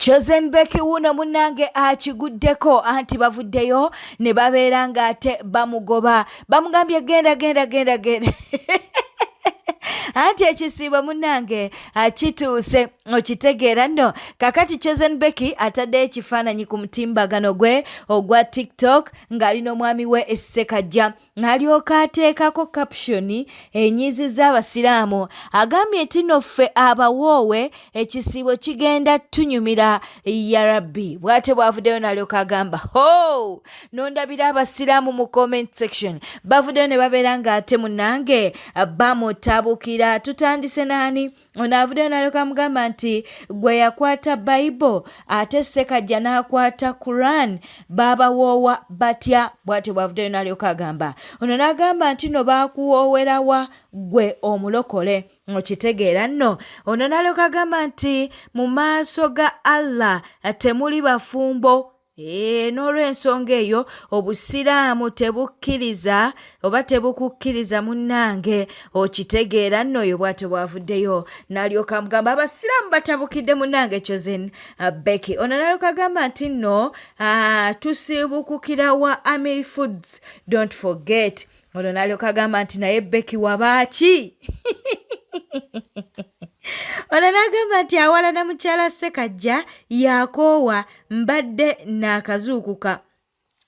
Chosen Becky wuuno munnange akiguddeko, anti bavuddeyo ne babeera ng'ate bamugoba, bamugambye genda genda genda genda, anti ekisiibo munnange kituuse, okitegeera nno. Kakati Chosen Becky ataddeyo ekifaananyi ku mutimbagano gwe ogwa TikTok ng'ali n'omwami we Ssekajja, n'alyoka ateekako caption enyiiziza Abasiraamu. Agambye nti nno ffe abawoowe ekisiibo kigenda tunyumira yarabbi. Bw'atyo bw'avuddeyo n'alyoka agamba ho nondabira Abasiraamu mu comment section bavuddeyo ne babeera ng'ate munnange bamutabukira. Tutandise naani ono avuddeyo n'alyoka amugamba nti gwe yakwata Bible ate Ssekajja n'akwata Quran, baabawoowa batya? Bw'atyo bw'avuddeyo n'alyoka agamba ono, n'agamba nti no baakuwoowerawa gwe omulokole, okitegeera nno. Ono n'alyoka agamba nti mu maaso ga Allah temuli bafumbo. N'olw'ensonga eyo Obusiraamu tebukkiriza oba tebukukkiriza munnange, okitegeera nno. Oyo bw'atyo bw'avuddeyo n'alyoka amugamba. Abasiraamu batabukidde munnange Chosen Becky. Ono n'alyoka agamba nti nno tusiibukukira wa Amir Foods, don't forget. Ono n'alyoka agamba nti naye Becky wabaaki? Ono n'agamba nti awalana mukyala Ssekajja yakoowa, mbadde naakazuukuka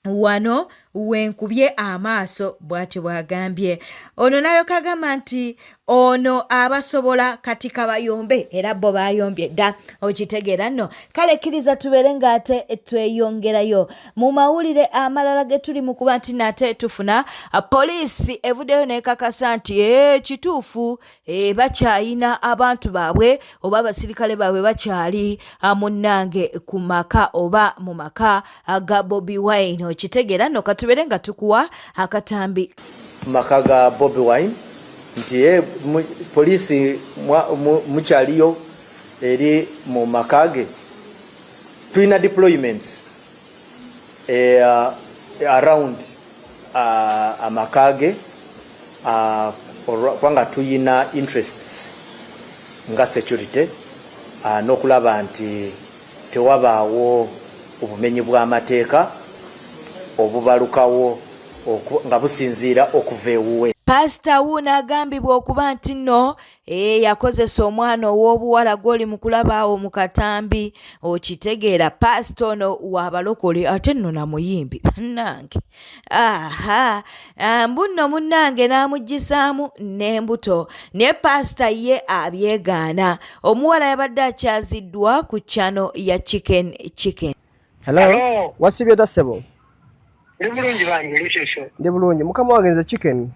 wano wenkubye amaaso, bw'atyo bw'agambye. Ono n'alyoka agamba nti ono abasobola kati kabayombe, era bo bayombye dda, okitegeera nno. Kale kkiriza tubeere ng'ate tweyongerayo mu mawulire amalala ge tuli mu kuba nti nate tufuna. Poliisi evuddeyo n'ekakasa nti kituufu, bakyayina abantu baabwe oba abasirikale baabwe bakyali munnange ku maka oba mu maka ga Bobi Wine, okitegeera nno. Katubeere nga tukuwa akatambi. Maka ga Bobi Wine nti poliisi mukyaliyo eri mu maka ge. Tulina deployments around amaka ge kubanga tuyina interests nga security n'okulaba nti tewabaawo obumenyi bw'amateeka obubalukawo nga businziira okuva ewuwe. Pasita wuuno agambibwa okuba nti nno yakozesa omwana ow'obuwala gw'oli mu kulaba awo mu katambi, okitegeera. Pasita ono waabalokole ate nno na muyimbi bannange. Aha, mbu nno munnange n'amugisaamu n'embuto, naye pasita ye abyegaana. Omuwala yabadde akyaziddwa ku channel ya Chicken Chicken. Hello. Wasibye ta ssebo? Ndi bulungi bange, Lushesho. Ndi bulungi mukama wange, nze Chicken.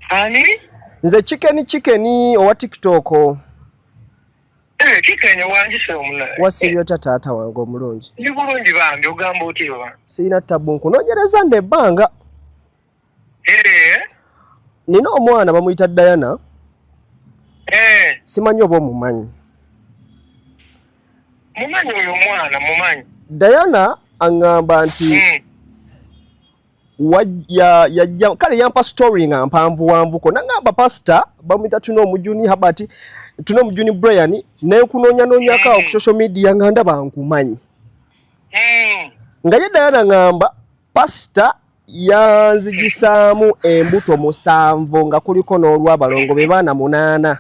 Ani? Nze Chicken Chicken owa TikTok. Chicken wangi omuna. Wasibye otya taata wange omulungi? Ndi bulungi bange, ogamba otya wa? Sirina tabu, nkunoonyereza nno ebbanga. Nina omwana bamuyita Diana. Simanyi oba omumanyi. Mumanyi oyo omwana, mumanyi. Diana aŋŋamba nti yajja kale yampa story nga mpanvuwanvuko, naŋŋamba pasita bamuyita tuna omujuni Habert, tuna omujuni Brian, nenkunoonyanoonyako awo ku social media nga ndaba nkumanyi. Nga ye Diana ŋŋamba pasita yanzigisaamu embuto 7 nga kuliko n'olwabalongo, be baana 8,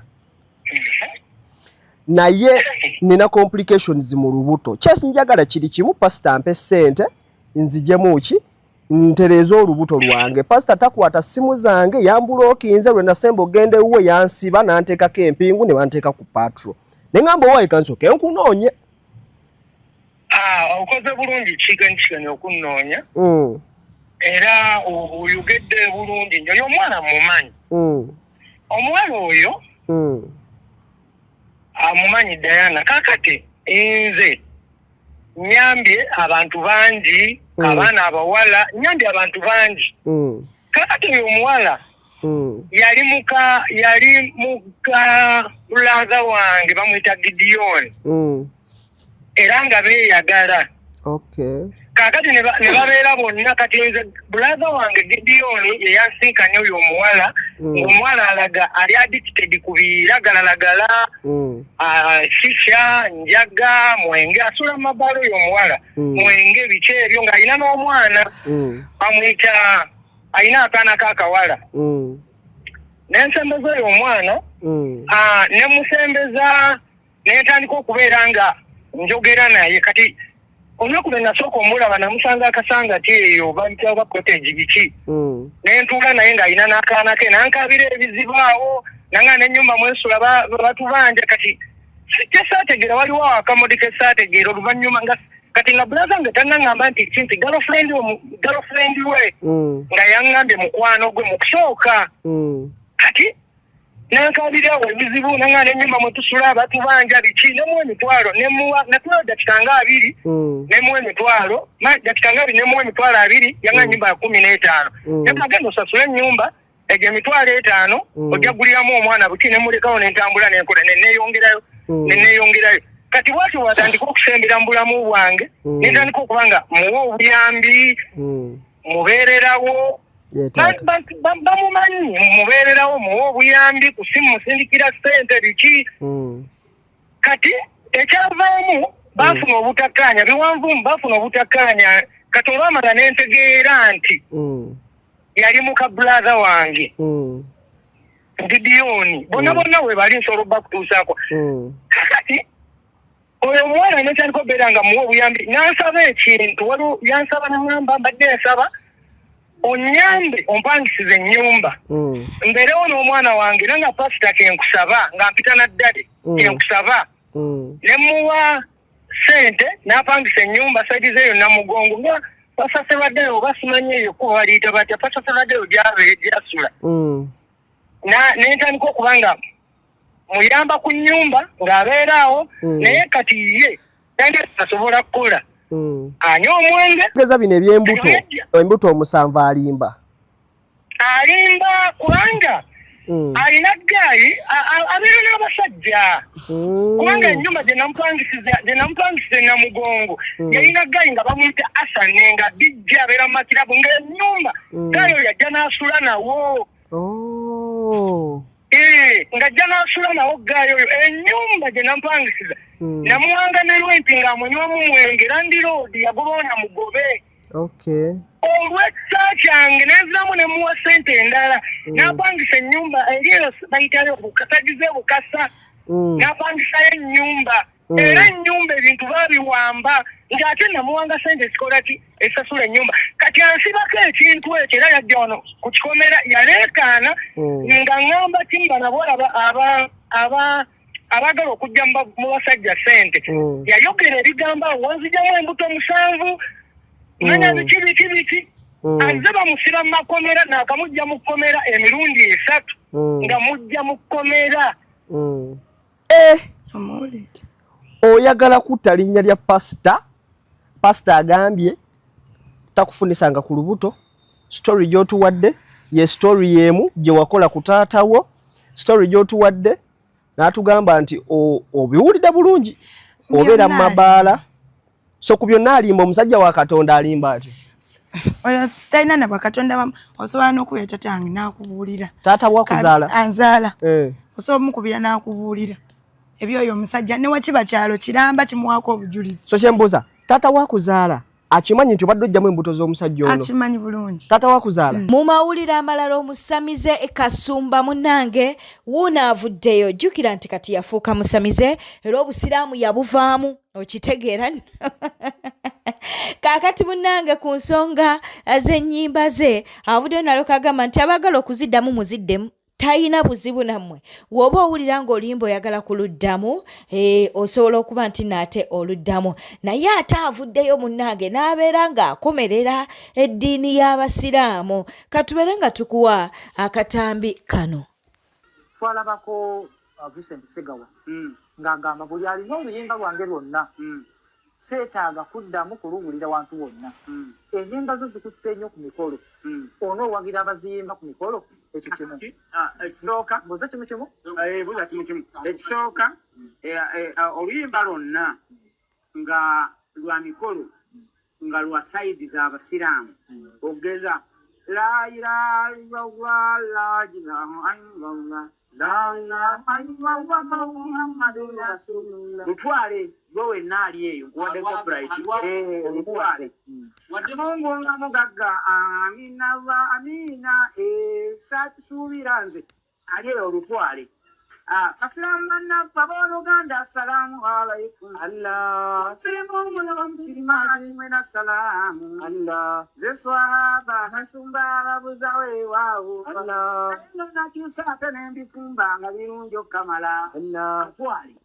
naye nina complications mu lubuto. Kyenjagala kiri kimu, pasita ampe ssente nzijemu ki ntereeze olubuto lwange. Pasita takwata ssimu zange, yambulokinze. Lwe nasemba ogenda ewuwe yansiba n'anteekako empingu ne banteeka ku patrol, ne ŋŋamba owaaye kansooke nkunoonye. Ah, okoze bulungi Chicken Chicken okunnoonya. Era oyogedde bulungi nnyo. Oyo omwana mumanyi. Omuwala oyo amumanyi Diana. Kakati nze nyambye abantu bangi, abaana abawala, nyambye abantu bangi. Kakati oyo omuwala yali muka brother wange bamuyita Gideon. Era nga beeyagala. Kaakati ne babeera bonna. Kati nze brother wange Gideon yeyansinkanye oyo omuwala, ng'omuwala alaga ali addicted ku biragalalagala, shisha, njaga, mwenge, asula mu mabaala oyo omuwala, mwenge, biki ebyo, ng'alina n'omwana bamuyita, alina akaana k'akawala. Nensembeza oyo omwana, nemusembeza, nentandika okubeera nga njogera naye. Kati olunaku lwe nasooka omulaba, namusanga akasanga ti eyo bayita ba cottage biki, nentuula naye ng'alina n'akaana ke, nankabira ebizibu awo, nanga n'ennyumba mwensula batubanja. Kati kyesaategeera, waliwo akamodi kesaategeera oluvannyuma, nga kati nga brother nga tannaŋŋamba nti ki nti girlfriend we nga yaŋŋambye mukwano gwe mu kusooka. Kati nankabira awo ebizibu, nanga n'ennyumba mwe tusula batubanja biki, nemuwa emitwalo, nemuwa natula dakika nga 20, nemuwa emitwalo dakika nga 20, nemuwa emitwalo 20, yanga ennyumba ya 15. Nemagenda osasule ennyumba egyo emitwalo 5, ojja kuguliramu omwana buki. Nemulekawo nentambula, nenkola, neneyongerayo, neneyongerayo. Kati bwati bwatandika okusembera mu bulamu bwange, nentandika okuba nga muwa obuyambi, mubeererawo. Bamumanyi, mubeererawo, muwa obuyambi ku simu, musindikira ssente biki. Kati ekyavaamu, baafuna obutakkaanya biwanvu, baafuna obutakkaanya. Kati olwamala nentegeera nti yali muka brother wange Gideon. Bonna bonna we bali, nsobola obbakutuusaako. Kakati oyo omuwala netandika obeera nga muwa obuyambi, nansaba ekintu. Waliwo yansaba, naŋamba, mbadde nsaba onyambe ompangisize ennyumba, mbeerewo n'omwana wange, era nga pasita kenkusaba, nga mpita naddale, kenkusaba. Nemuwa sente n'apangisa ennyumba side zeeyo Namugongo, nga pasaserwaddeyo oba simanyi eyo kuba baliyita batya, pasaserwaddeyo gyasula. Nentandika okuba nga muyamba ku nnyumba ng'abeera awo. Naye kati ye talina asobola kukola, anywa omwenge. Geza bino ebyembuto, embuto 7, alimba. Alimba kubanga alina guy, abeera n'abasajja, kubanga ennyumba gye namupangisiza Namugongo, yalina guy nga bamuyita Asane, nga bijja abeera mu makirabu, ng'ennyumba guy oyo yajja n'asula nawo. Ng'ajja n'asula nawo guy oyo. Ennyumba gye nampangisiza, namuwanga ne rent ng'amunywamu mwenge. Landlord yagobawo namugobe olw'ekisa kyange, nenziramu nemuwa sente endala, n'apangisa ennyumba eri eyo bayitayo Bukasa, gize Bukasa. N'apangisayo ennyumba, era ennyumba ebintu babiwamba, ng'ate namuwanga sente ezikola ki, esasula ennyumba. Kati ansibako ekintu ekyo, era yajja wano ku kikomera yaleekaana, nga ŋŋamba kimba nabo aba aba abaagala okujja mu basajja sente. Yayogera ebigambo awo, wanzijamu embuto 7, manya biki biki biki. Azze bamusiba mu makomera, naakamujja mu kkomera emirundi 3, nga mujja mu kkomera. Omuwulidde? Oyagala kutta linnya lya pasita. Pasita agambye takufunisanga ku lubuto. Story gy'otuwadde ye story y'emu gye wakola ku taatawo. Story gy'otuwadde n'atugamba nti obiwulidde bulungi, obeera mu Byonna. mabaala. So ku byonna alimba. Omusajja wa Katonda alimba ati? Oyo talina na bwakatonda. Osobola n'okubira taata wange n'akubuulira. Taata wakuzaala? Anzaala. Osobola omukubira n'akubuulira ebyoyo omusajja, ne wakiba kyalo kiramba kimuwaako obujulizi. So kyembuuza, taata wakuzaala akimanyi nti obadde ojjamu embuto z'omusajja ono? Akimanyi bulungi. Taata wakuzaala? Mu mawulire amalala, omusamize Kasumba munnange wuuno avuddeyo. Jjukira nti kati yafuuka musamize era obusiraamu yabuvaamu, okitegeera? Kaakati munnange, ku nsonga z'ennyimba ze avuddeyo nalyoka agamba nti abaagala okuziddamu muziddemu, talina buzibu nammwe. W'oba owulira ng'oluyimba oyagala kuluddamu, osobola okuba nti naate oluddamu. Naye ate avuddeyo munnange n'abeera ng'akomerera eddiini y'abasiraamu. Katubeere nga tukuwa akatambi kano. Twalabako Vincent Segawa ng'agamba buli alina oluyimba lwange lwonna, seetaaga kuddamu kuluwulira wantu wonna. Ennyimba zo zikutte nnyo ku mikolo. Onoowagira abaziyimba ku mikolo? Ekyo kimu. Ekisooka, mbuuza kimu kimu. Buuza kimu kimu. Ekisooka, oluyimba lwonna nga lwa mikolo. Nga lwa sayidi z'abasiraamu ogeza la ilaha illallah la ilaha illallah la ilaha illallah Muhammadun rasulullah. Lutwale gwe wenna ali eyo nkuwadde copyright, olutwale. Wadde Mungu nga mugagga, amina Allah amina, saakisuubira nze ali eyo olutwale. Basiraamu bannaffe abooluganda, assalaamu alaikum. Allah sirimu musilimaati mwena salaamu. Allah ze swahaba kasumba ababuza weewaawo. Allah nakyusa ate nembifumba nga birungi okukamala. Allah katwale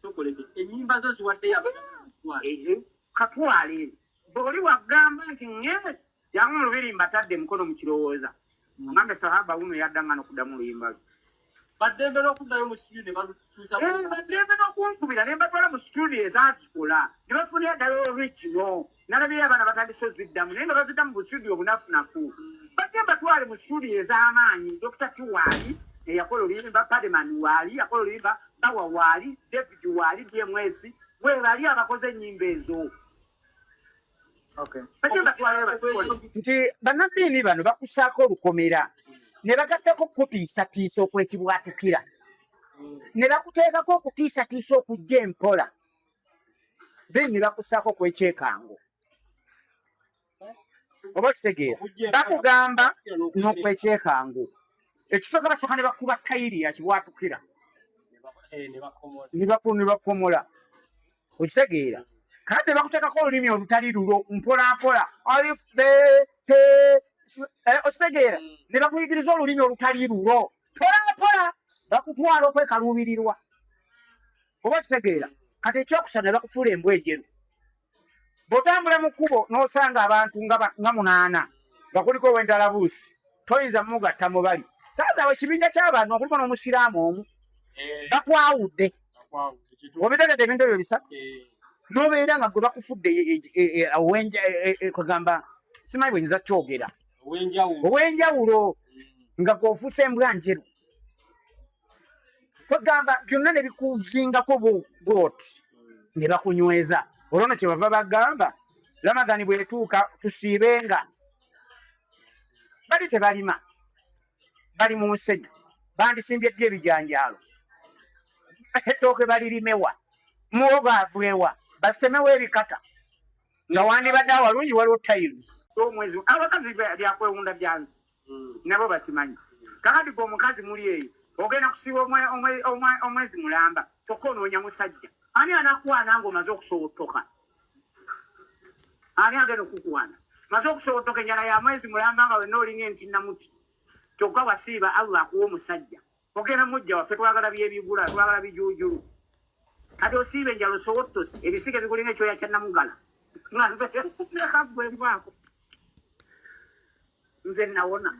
Sokoleke ennyimba zo ziwaddeyo abagala katwale. Bw'oli wagamba nti nge jangu mu lubiri mbatadde mukono mu kirowooza ngambe sahaba wuno yaddanga n'okuddamu oluyimba lwe. Baddembe n'okuddayo mu studio ne balukyusa. Baddembe n'okunkubira ne mbatwala mu studio ezaazikola ne bafunira ddala original. Nalabyeyo abaana batandise oziddamu naye nga baziddamu mu studio obunafunafu. Bajje mbatwale mu studio ez'amaanyi. Dr. T waali eyakola oluyimba, Pademan waali yakola oluyimba, Bawa waali, David waali, DMS webali abakoze ennyimba ezo. Nti bannaddiini bano bakusaako olukomera ne bagattako okukutiisatiisa okwekibwatukira ne bakuteekako okutiisatiisa okujja empola, then ne bakusaako okwekyekango oba okitegeera bakugamba n'okwekyekango. Ekisooka basooka ne bakuba tayiri ya kibwatukira ne bakomola okitegeera, kandi bakuteekako olulimi olutali lulo mpola mpola alif b t s, okitegeera ne bakuyigiriza olulimi olutali lulo mpola mpola bakutwala okwekaluubirirwa oba okitegeera. Kati ekyokusatu ne bakufuula embwa enjeru. Bw'otambula mu kkubo n'osanga abantu nga 8 nga kuliko ow'entalabuusi toyinza mumugatta mu bali. Saaza ekibinja ky'abantu nga kuliko n'omusiraamu omu bakwawudde. Obitegedde ebintu ebyo bisatu n'obeera nga gwe bakufudde kugamba simanyi bwe nyinza kyogera ow'enjawulo nga gw'ofuuse embwa njeru. Kwegamba byonna ne bikuzingako bw'oti ne bakunyweza. Olwo nno kye bava bagamba Ramadhani bw'etuuka tusiibenga. Bali tebalima, bali mu nsenyi, bandisimbye ddi ebijanjaalo, ettooke balirimewa, muwogo aveewa, basitemewo ebikata nga wandibadde awalungi waliwo tiles. Omwezi abakazi byakwewunda byansi nabo bakimanyi. Kakati gwe omukazi muli eyo ogenda kusiiba omwezi mulamba kyokka onoonya musajja. Ani anakwana ng'omaze okusowottoka? Ani agenda okukwana? Maze okusowottoka enjala ya mwezi mulamba nga wenna olinga entinnamuti kyokka wasiiba Allah akuwa omusajja. Ogenda mujja waffe twagala byebigula, twagala bijuujulu. Kati osiiba enjala osowottose ebisige bikulinga ekyoya kya namugala. Nga nze leka ggwe nvaako. Nze nawona.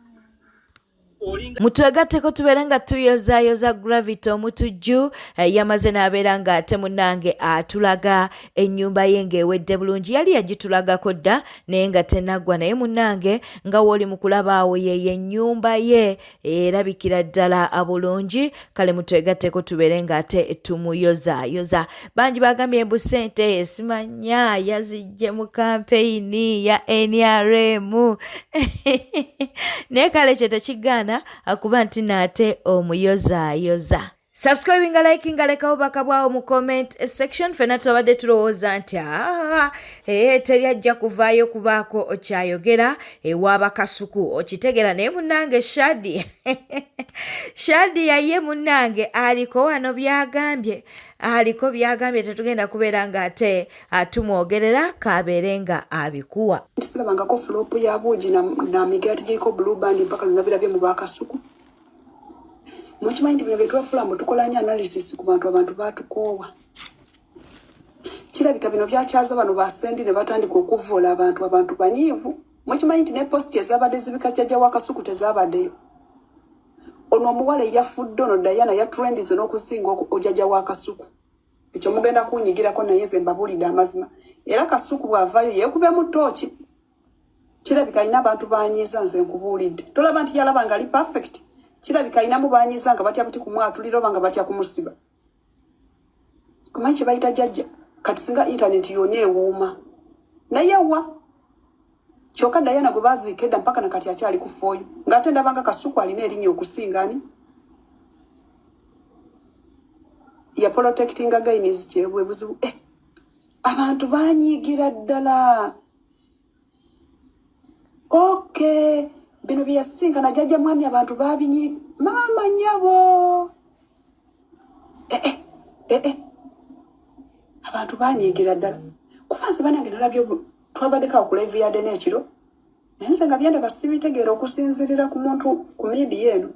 Mutwegatteko tubeere nga tuyozaayoza Gravity Omutujju. Yamaze n'abeera ng'ate munnange atulaga ennyumba ye ng'ewedde bulungi. Yali yagitulagako dda naye nga tenaggwa, naye munnange nga w'oli mu kulaba awo yeeyo ennyumba ye erabikira ddala bulungi. Kale mutwegatteko tubeere ng'ate tumuyozaayoza. Bangi bagambye mbu ssente simanya yazijje mu kampeyini ya NRM naye kale ekyo tekigaana kuba nti naate omuyozaayoza. Subscribinga, likinga, lekawo bubaka bwawo mu comment section. Ffenna twabadde tulowooza nti teri ajja kuvaayo kubaako kyayogera ew'abakasuku okitegeera, naye munnange Shadi Shadi yaye munnange aliko wano byagambye, aliko byagambye, tetugenda kubeera ng'ate tumwogerera kabeere nga abikuwa. Nti sirabangako flop ya buugi na migaati giriko blue band mpaka lunabirabye mu bakasuku. Mukimanyi nti bino bye twafula mbu tukola nnyo analysis ku bantu, abantu baatukoowa. Kirabika bino byakyaza bano basendi ne batandika okuvvoola abantu, abantu banyiivu. Mukimanyi nti ne post ezabadde zibika jjajja wa Kasuku tezaabaddeyo. Ono omuwala eyafudde ono Diana yatrendize n'okusinga ojjajja wa Kasuku. Ekyo mugenda kunyigirako naye nze mbabuulidde amazima. Era Kasuku bw'avaayo yeekubemu ttooki. Kirabika alina abantu banyiiza nze nkubuulidde. Tolaba nti yalaba nga ali perfect. Kirabika alinamu banyiiza nga batya buti kumwatulira oba nga batya kumusiba. Kumanyi kye bayita jjajja. Kati singa internet yonna ewuuma. Naye wa kyokka Diana gwe baziika edda mpaka na kati akyali ku fooyo, ng'ate ndaba nga Kasuku alina erinnya okusinga ani ya protectinga Guinness kyebwe buzibu. Abantu banyiigira ddala. Okay, bino bye yasisinkana jjajja mwami abantu babinyi maama nnyabo. Abantu banyiigira ddala kuba nze banange nalabye twabaddeko awo ku live ya Dena ekiro, naye nze nga byendaba sibitegeera okusinziirira ku muntu ku miidiya eno.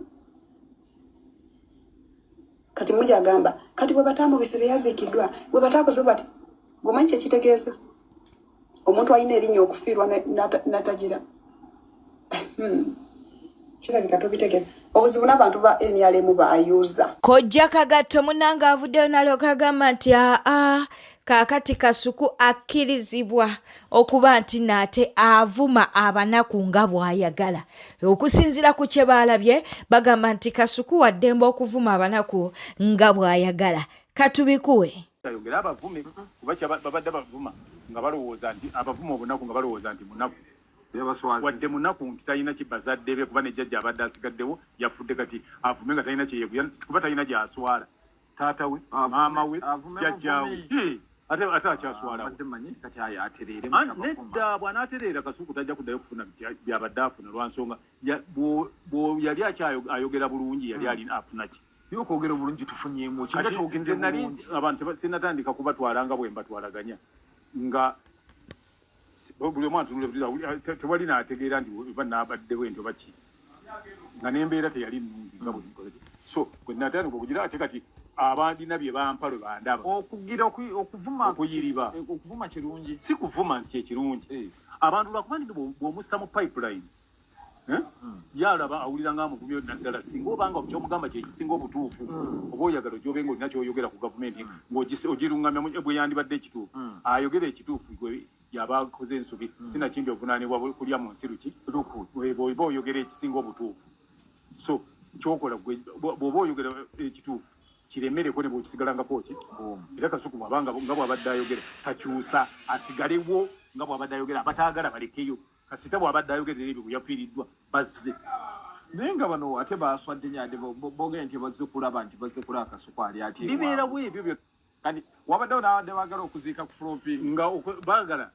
Kati mujja agamba kati bwe bataamubise teyaziikiddwa, bwe bataakoze bati, ng'omanyi kye kitegeeza omuntu alina erinnya okufiirwa n'atagira. Kirabika tobitegeera obuzibu n'abantu ba NRM bayuza. Kojja Kagatto munnange avuddeyo n'alyoka agamba nti aa kaakati Kasuku akkirizibwa okuba nti naate avuma abanaku nga bw'ayagala. Okusinziira ku kye baalabye bagamba nti Kasuku wa ddembe okuvuma abanaku nga bw'ayagala. Katubikuwe. Ayogere abavume kuba babadde bavuma nga balowooza nti abavuma obunaku nga balowooza nti munaku. Wadde munaku nti talina kibazadde be kuba ne jjajja abadde asigaddewo yafudde, kati avume nga talina kyeyeguya kuba talina gy'aswala. Taata we, maama we, jjajjaawe, ate akyaswalawo. Nedda bw'anaatereera Kasuku tajja kuddayo kufuna by'abadde afuna lwa nsonga yali akyayogera bulungi yali alina afuna ki? Okwogera obulungi tufunyeemu ki? Nze nali abantu sinnatandika kubatwala nga bwe mbatwalaganya nga buli omu atunula tewali n'ategeera nti oba naabadde bwe nti oba ki, nga n'embeera teyali nnungi nga bwe nkola. So bwe natandika okugira ate kati abandina bye bampa lwe bandaba. Okugira okuvuma okuyiriba. Okuvuma kirungi. Si kuvuma nti ekirungi. Abantu lwakuba nti bw'omussa mu pipeline yalaba awulira nga amuvumye naddala singa obanga ky'omugamba kye kisinga obutuufu oba oyagala ojja ng'olina ky'oyogera ku gavumenti ng'ogirungamya bwe yandibadde ekituufu. Ayogera ekituufu gwe yaba akoze ensobi sinakindi ovunaanibwa kulya mu nsi luki bw'oba oyogera ekisinga obutuufu. So kyokola bw'oba oyogera ekituufu kiremereko ne bw'okisigalangako ki era Kasuku bw'aba nga bw'abadde ayogera takyusa asigalewo nga bw'abadde ayogera abataagala balekeyo. Kasita bw'abadde ayogerera ebyo bwe yafiiriddwa bazze. Naye nga bano ate baswadde nnyo ate boogera nti bazze kulaba nti bazze kulaba Kasuku ali atya. Bibeerawo ebyo byonna. Kati wabaddewo n'abadde baagala okuziika ku flopping. Nga baagala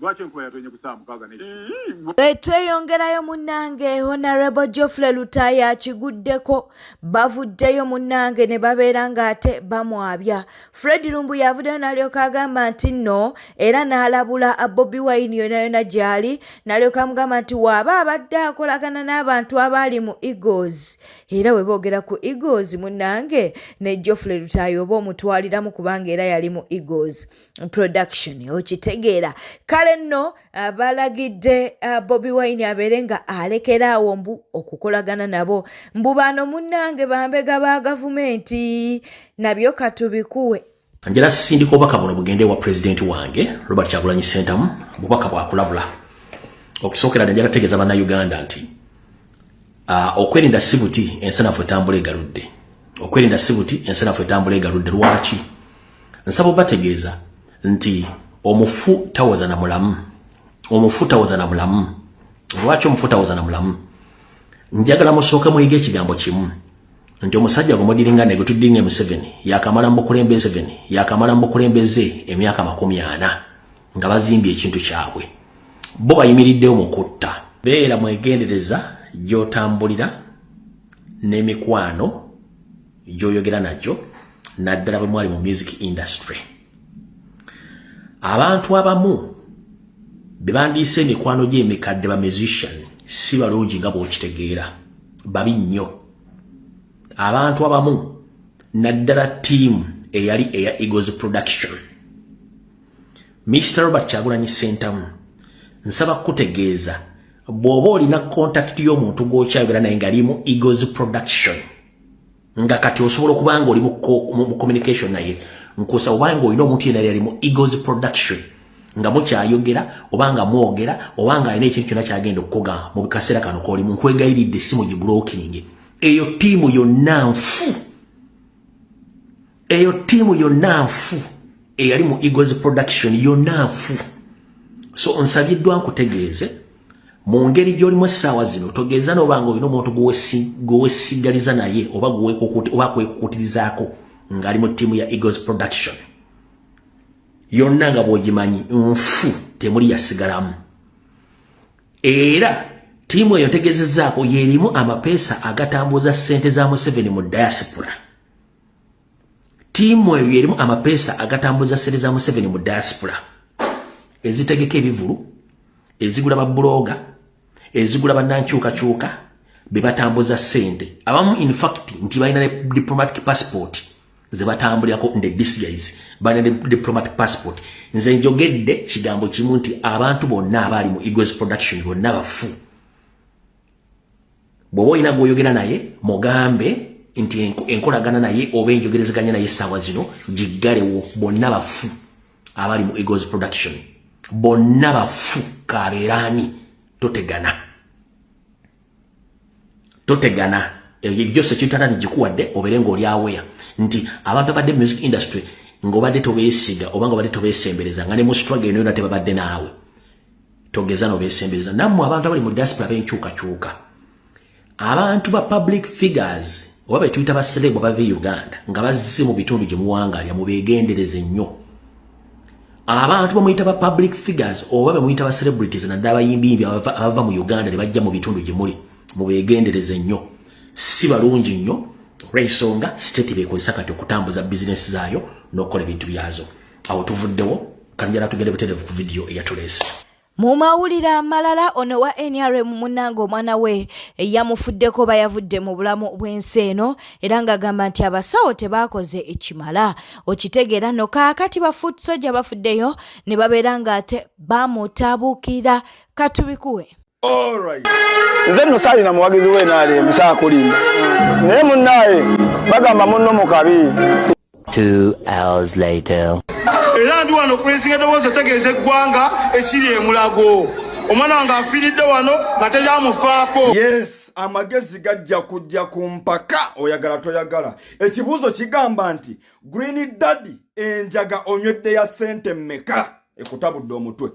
lwaki enkuba yatonye ku ssaawa 6 n'ekitundu. Tweyongerayo munnange Honorable Geoffrey Lutaaya akiguddeko bavuddeyo munnange ne babeera ng'ate bamwabya. Fred Lumbuye avuddeyo n'alyoka agamba nti nno era n'alabula Bobi Wine yonna yonna gy'ali n'alyoka amugamba nti waaba abadde akolagana n'abantu abaali mu Eagles era we boogera ku Eagles munnange ne Geoffrey Lutaaya oba omutwaliramu kubanga era yali mu Eagles production okitegeera. Kale nno balagidde Bobi Wine abeere nga alekeraawo mbu okukolagana nabo mbu bano munnange bambega ba gavumenti nabyo katubikuwe. Njala sindika obubaka buno bugende wa pulezidenti wange Robert Kyagulanyi Ssentamu, bubaka bwakulabula. Okusookera ddala njala tegeeza bannayuganda nti okwerinda si buti ensanafu etambula egaludde. Okwerinda si buti ensanafu etambula egaludde. Lwaki? Nsaba obategeeza nti omufu tawoza na mulamu. Omufu tawoza na mulamu. Lwaki omufu tawoza na mulamu? Njagala musooke muyige ekigambo kimu nti omusajja gwe mudiringa ne gwe tudiringa Museveni yakamala mu bukulembeze Museveni yakamala mu bukulembeze emyaka 40 nga bazimbye ekintu kyabwe. Bo bayimiriddewo mu kutta. Beera mwegendereza gy'otambulira n'emikwano gy'oyogera nagyo naddala bwe mwali mu music industry. Abantu abamu be bandiise emikwano gy'emikadde ba musician si balungi nga bw'okitegeera, babi nnyo. Abantu abamu naddala ttiimu eyali eya Eagles Production. Mr. Robert Kyagulanyi Ssentamu, nsaba kukutegeeza bw'oba olina contact y'omuntu gw'okyayogera naye ng'ali mu Eagles Production nga kati osobola okuba nga oli mu communication naye, nkusaba oba nga olina omuntu yenna yali mu Eagles Production nga mukyayogera oba nga mwogera oba nga alina ekintu kyonna kyagenda okukugamba mu kaseera kano k'olimu, nkwegayiridde essimu giblocking. Eyo ttiimu yonna nfu. Eyo ttiimu yonna nfu eyali mu Eagles Production yonna nfu. So nsabiddwa nkutegeeze mu ngeri gy'olimu essaawa zino, togeeza n'oba nga olina omuntu gwewesigaliza naye oba kwekukutirizaako ng'ali mu ttiimu ya Eagles Production yonna, nga bw'ogimanyi nfu, temuli yasigalamu. Era ttiimu eyo ntegeezezzaako y'erimu amapeesa agatambuza ssente za Museveni mu diaspora. Ttiimu eyo erimu amapeesa agatambuza ssente za Museveni mu diaspora, ezitegeka ebivulu, ezigula ba blogger, ezigula bannankyukakyuka be batambuza ssente. Abamu in fact nti balina ne diplomatic passport ze batambulirako in the disguise, balina ne diplomatic passport. Nze njogedde kigambo kimu nti abantu bonna abaali mu Eagles Production bonna bafu. Bw'oba olina gw'oyogera naye, mugambe nti enkolagana naye oba enjogerezeganya naye essaawa zino giggalewo. Bonna bafu abali mu Eagles Production, bonna bafu. Kabeeraani, totegana, totegana. Ebyo byose kitata nigikuwadde obeere ng'oli aweya nti abantu abadde music industry ng'obadde tobeesiga oba ng'obadde tobeesembereza, nga ne mu struggle eno yonna tebabadde naawe, togeza n'obeesembereza. Nammwe abantu abali mu diaspora b'enkyukakyuka, abantu ba public figures oba betuyita ba celeb abava e Uganda nga bazze mu bitundu gye muwangalya, mubeegendereze nnyo. Abantu bamuyita ba public figures oba bemuyita ba celebrities, naddala abayimbiyimbi abava mu Uganda ne bajja mu bitundu gye muli, mubeegendereze nnyo, si balungi nnyo, olw'ensonga state beekozesa kati okutambuza bizinesi zaayo n'okukola ebintu byazo. Awo tuvuddewo, kanjala tugende butereevu ku vidiyo eyatuleese. Mu mawulire amalala, ono wa NRM munnange omwana we yamufuddeko oba yavudde mu bulamu bw'ensi eno, era ng'agamba nti abasawo tebaakoze ekimala. Okitegeera no kaakati ba foot soldier bafuddeyo ne babeera ng'ate bamutabukira. Katubikuwe. Nze nno saalina muwagizi we NRM, saakulimba, naye munnaaye bagamba munno mu kabi. 2 hours later. Era ndi wano okulesinga eddoboozi otegeeza eggwanga ekiri emulago. Omwana wange afiiridde wano nga teryamufaako. Yes, amagezi gajja kujja ku mpaka, oyagala toyagala. Ekibuuzo kigamba nti Green Daddy, enjaga onywedde ya ssente mmeka ekutabudde omutwe?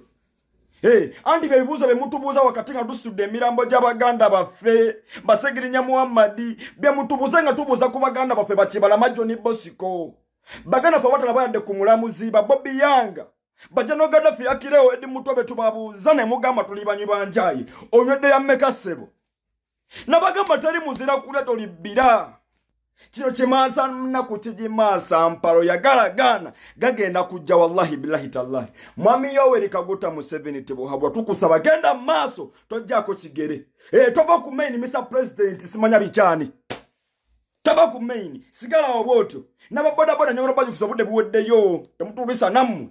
Hey, anti bye bibuuzo bye mutubuuza wakati nga tusudde emirambo gy'abaganda baffe Basegirinya Muhammadi, bye mutubuuze nga tubuuza ku baganda baffe Bakibalama John Bosco, baganda ffe abatalaba yadde ku mulamuzi ba Bobi Yanga, bajano Gaddafi Akirewo Edi Mutwe, be tubabuuza ne mugamba tuli banywi banjayi. Onywedde ya mmeka, ssebo? Nabagamba teri muzira kulya tolibbira. Kino kimansa nnaku, kigimaasa mpalo yagalagaana gagenda kujja. Wallahi billahi tallahi, Mwami Yoweri Kaguta Museveni Tibuhabwa, tukusaba genda mu maaso, tojjaako kigere. E, tova ku main. Mr President, simanya bikyani, tava ku main, sigalawo bwotyo. N'ababodaboda nyongera bajukiza, obudde buweddeyo, temutulwisa nammwe.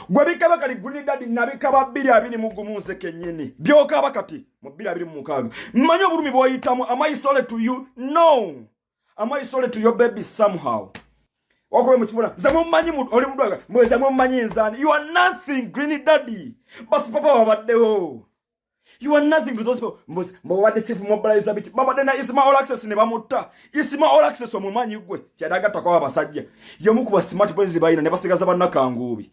Gwe bikaba kati Green Daddy nabikaba 2021 nze kennyini byokaba kati mu 2026. Mmanyi obulumi bw'oyitamu. Am I sorry to you? No. Am I sorry to your baby? Somehow wakube mukibona nze mummanyi oli mudwaga mweze mummanyi nzani. You are nothing, Green Daddy. Basi papa babaddewo. You are nothing to those people. Mbuzi mbobadde chief mobilizer biti babadde na Isma All Access ne bamutta. Isma All Access omumanyi gwe kyadagattako abasajja yomu ku ba smart boys bayina ne basigaza bannakanguubi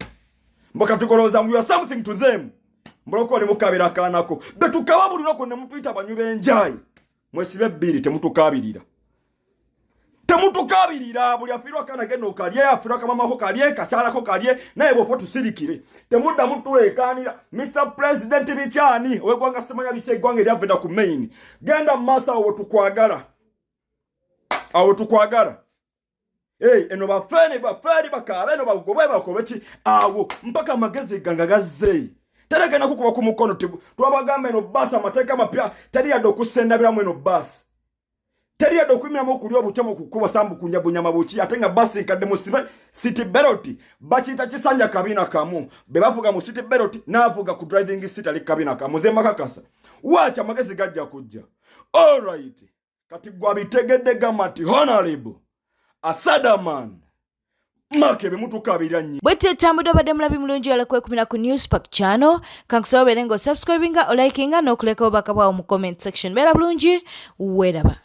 mbakatugolooza. You are something to them. Mbuloko oli mukabira akaanako betukaba buli lunaku ne mutuyita abanywi b'enjayi. Mwesibe ebbiri, temutukabirira, temutukabirira. Buli afiirwa akaana genda okalye, afiirwa kamamako kalye, kakyalako kalye, naye bwofa tusirikire, temuddamu tuleekaanira. Mr President bikyani ow'eggwanga, simanya biki, eggwanga eryaveda ku main, genda mu maaso awo wetukwagala, awo tukwagala. Hey, eno bafeeni bafeeri bakaabe, eno bagobe bakobe ki awo mpaka amagezi ganga gazze. Teregenda kukuba ku mukono. Twabagamba eno baasi amateeka mapya, teri yadde okusendabiramu eno baasi, teri yadde okuyimiramu okulya obutemu okukuba sambu kunyabunyama buki, ate nga baasi nkadde. Musibe seat belt, bakiyita kisanja kabina kamu. Be bavuga mu seat belt n'avuga ku driving seat ali kabina kamu. Ze makakasa waaki amagezi gajja kujja. Alright, kati gwabitegedde, gamba nti Honorable Asadaman make bemutukabira nnyo. Bwetyo etambudde. Obadde mulabi mulungi wala kwekumira ku Newspark channel. Kankusaba obeere nga osubscribinga, olikinga n'okuleka obubaka bwawo mu comment section. Beera bulungi, weeraba.